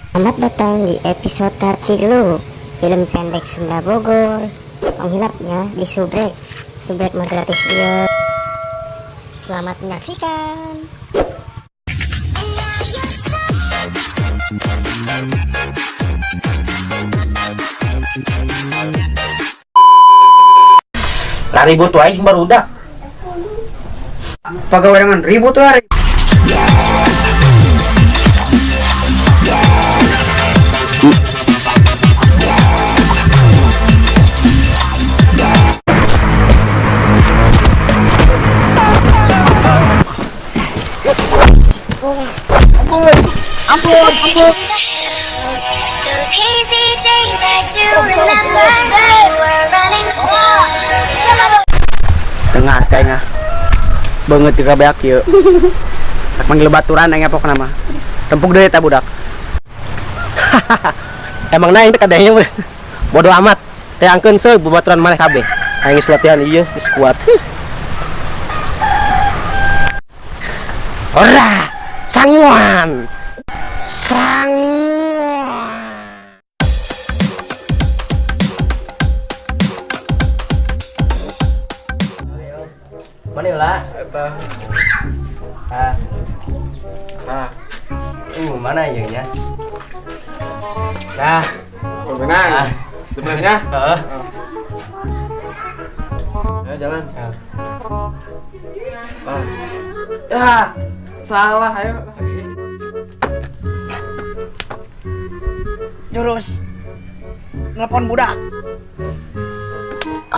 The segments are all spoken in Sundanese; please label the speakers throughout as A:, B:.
A: Selamat datang di episode 3 film pendek Sunda Bogor. Tong hilap nya di subrek. Subrek mah gratis ya. Selamat menyaksikan.
B: Lah ribut wae sing barudak.
C: Pagaweangan ribut wae. Ampun, ampun, ampun. Tengah kayaknya banget tiga beak yuk. Tak manggil baturan aing apa nama. Tempuk deui eta budak.
B: Emang naik teh kadangnya bodoh amat. Teh angkeun seug babaturan maneh kabeh. Aing geus latihan ieu geus kuat. Ora, sanguan. Sanguan. Mana lah?
D: Eta.
B: Ah.
D: Nah.
B: Mana ieu nya? Nah,
D: benar.
B: Ah.
D: Sebenarnya.
B: Heeh.
D: Ya jalan. Ah. Ya, salah ayo.
C: Jurus nelpon budak.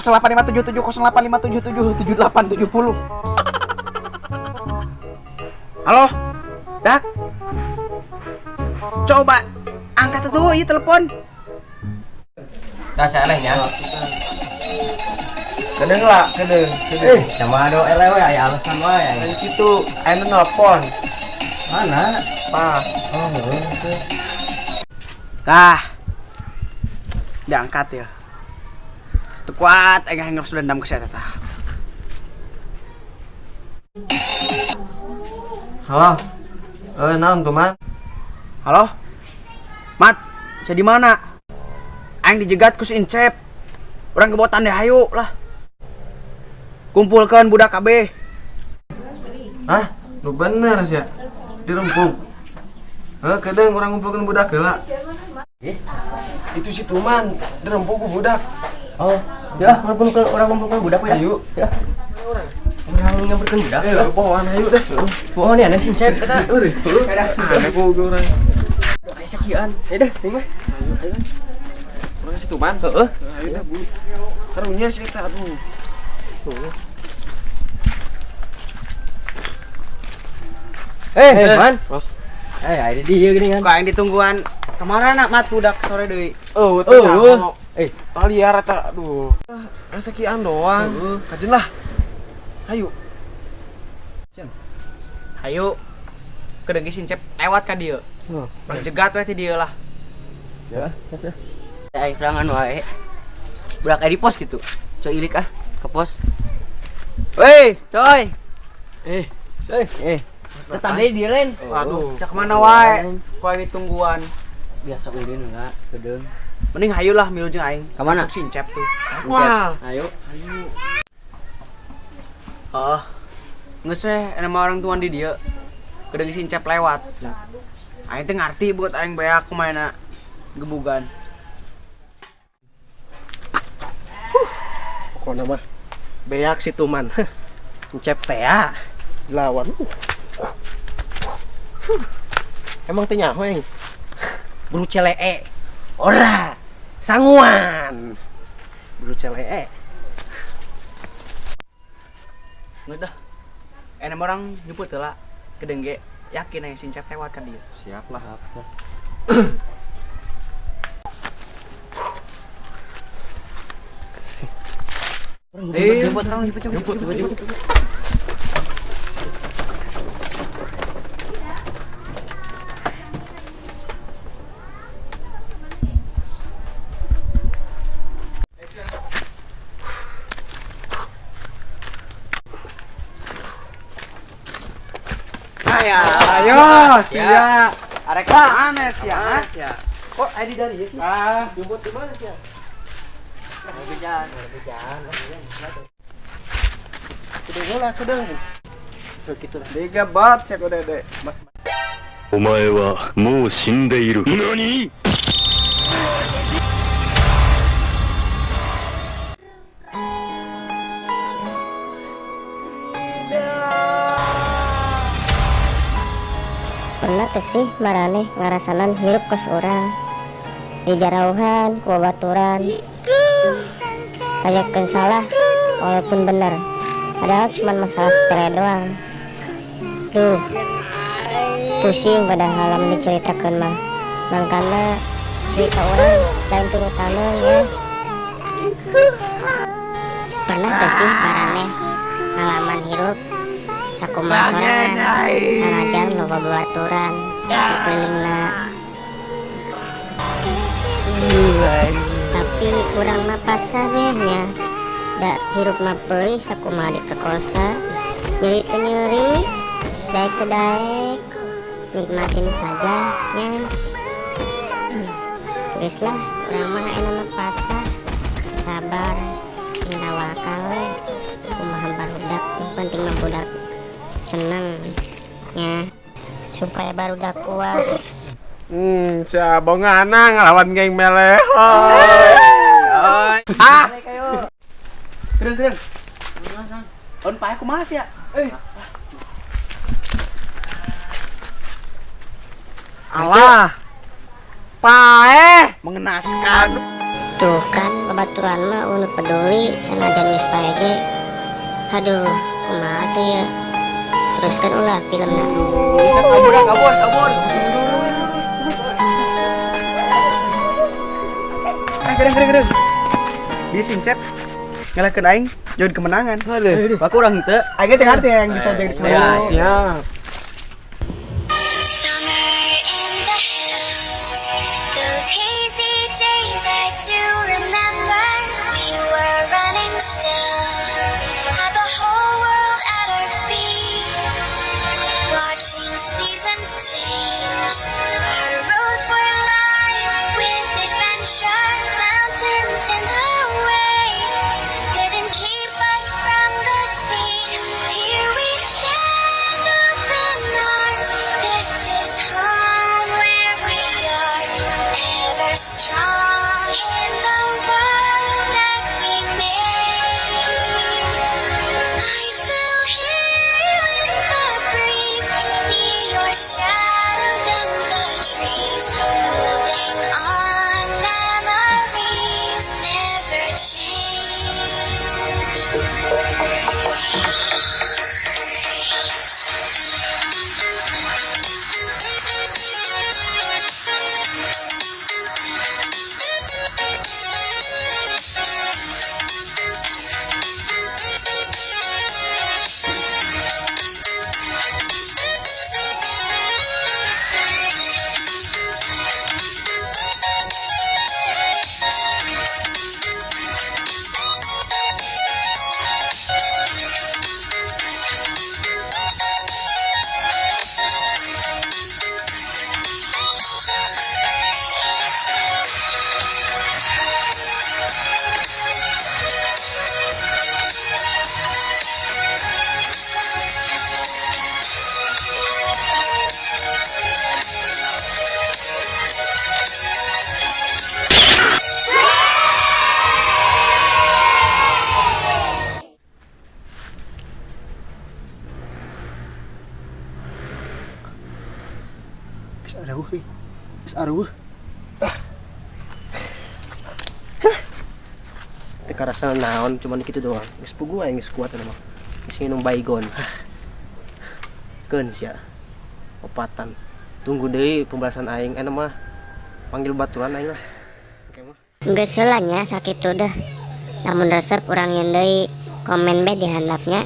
C: 08577 08577 7870. Halo, Dak. Coba angkat tuh, iya telepon.
B: Tah salehnya.
D: Kedeng lah, kedeng, kedeng.
B: Sama do ele we aya alasan wae.
D: Aya kitu, aya nu nelpon.
B: Mana?
D: Tah.
B: Oh, heueuh.
C: Tah. Diangkat ya. Itu kuat, aing harus dendam ke saya tah.
D: Halo. Naon tuh, Mat?
C: Halo. Mat, saya di mana? Aing dijegat ku si Incep. Urang kebotan deh hayu lah. Kumpulkan budak KB.
D: Hah? Lu bener sih ya? Dirempuk. Kedeng urang ngumpulkeun budak heula. Itu si Tuman dirempuk ku budak.
B: Oh, ya, orang ngumpulkeun budak ya.
D: Ayo.
B: Ya. Orang ngumpulkeun budak.
D: Pohoan hayu deh.
B: Pohoan ya si Incep eta.
D: Eueuh. Aneh ku urang.
B: Aya sakian. Ya dah, ini mah.
D: Ayo, ayo. Urang si Tuman.
B: Heeh.
D: Ayo dah, Bu. Karunya sih eta aduh.
B: Man.
D: Bos.
B: Aya di dieu geuning kan.
C: Kok aing ditungguan kemana nak mat budak sore deui.
D: Oh,
B: Oh.
D: Liar eta aduh. Asa kian doang. Kajen lah. Hayu.
C: Hayu. Kedeng si Incep lewat ka dieu. Urang jegat we ti dieu lah.
B: Ya. Aing serangan wae. Budak di pos gitu. Coy ilik ah ke pos. Weh, coy. Tetap deui di lain.
D: Aduh.
C: Cak mana wae? Ku aing ditungguan.
B: Biasa ulin heula, kedeung.
C: Mending hayu lah milu jeung aing.
B: Ka mana?
C: Si Incep tuh.
D: Wah.
B: Ayo.
D: Ayo.
C: Heeh. Geus we nama orang tuan di dieu. Kedeng si Incep lewat. Aing teh ngarti buat aing beak kumaha gebugan.
E: Pokoknya mah beak si Tuman. Incep teh ya lawan. Emang teh nyaho aing.
B: Buru celee. Ora, sanguan.
E: Buru celee.
C: Geus dah. Enak orang nyebut heula kedeng ge yakin aing si Incep lewat ka dieu.
D: Siap lah.
C: Jemput, jemput, jemput. Ayo, ayo, siap. Arek mana sih ya?
E: Kok ID dari ya sih?
C: Ah,
E: jemput di mana sih ya?
B: Bejan.
E: Kedeng lah, kedeng. Begitu lah.
C: Digebat sih aku dede.
F: お前はもう死んでいる。何？
A: Pernah teu sih maraneh ngarasanan hirup kos urang dijarauhan ku babaturan, tanyakeun salah walaupun bener, padahal cuma masalah sepele doang. Duh, pusing padahal lamun diceritakeun mah. Mangkana cerita urang lain turutaneun ya. Pernah teu sih maraneh ngalaman hirup sakumaha sorangan, sanajan loba babaturan sakulilingna, tapi urang mah pasrah weh nya, da hirup mah peurih sakumaha diperkosa, nyeri teu nyeri, daek teu daek, nikmatin saja nya. Geus lah, urang mah ayeuna mah pasrah, sabar, tawakal we, kumaha barudak, penting mah budak seneng nya, supaya barudak puas.
D: Sia bongana ngelawan geng melehoi.
C: Ah. Gereng gereng. On pae kumaha sih ya? Eh.
E: Alah. Pae
C: mengenaskan.
A: Tuh kan babaturan mah unut peduli sanajan geus pae ge. Aduh, kumaha tuh ya? Teruskan ulah filmna.
B: Kabur kabur kabur.
C: Eh, gereng gereng gereng. Di sincep ngalahkeun aing join kemenangan.
B: Aduh, aku urang teu.
C: Aing teh ngarti yang bisa join kemenangan.
D: Ya, siap.
E: Geus aruh. Teu karasa naon, cuman kitu doang. Geus puguh aing geus kuat eta mah. Geus nginum baygon. Keun sia. Opatan. Tunggu deui pembalasan aing eta mah. Panggil baturan aing lah. Oke mah.
A: Geus heula nya sakitu dah. Lamun resep urang nyeun deui, komen be di handapnya.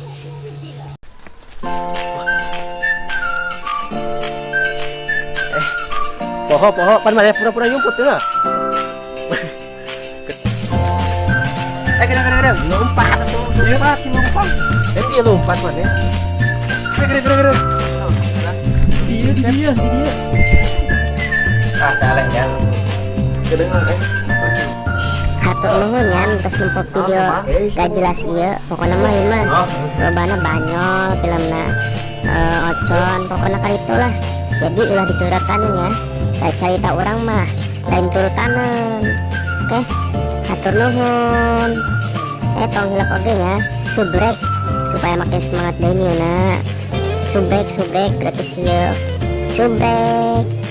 E: Poho, poho, pan mana pura-pura nyumput tuh lah.
C: Eh, gereng gereng gereng.
E: Lompat atuh, lompat si lompat. Eh, dia lompat mana?
C: Eh, gereng gereng gereng.
E: Dia, dia, dia.
B: Ah, salah ya.
D: Kedengar eh.
A: Hatur nuhun nya terus nempo video gak jelas ieu, pokoknya mah ieu mah lobana banyol filmna, ocon pokoknya kan itulah. Jadi ulah diturutan nya, lain carita urang mah lain turutanan. Oke, hatur nuhun. Tong hilap oge nya, subrek supaya makin semangat deui nyieunna. Subrek subrek gratis ieu. Subrek.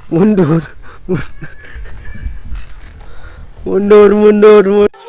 E: Mundur. Mundur, mundur, mundur.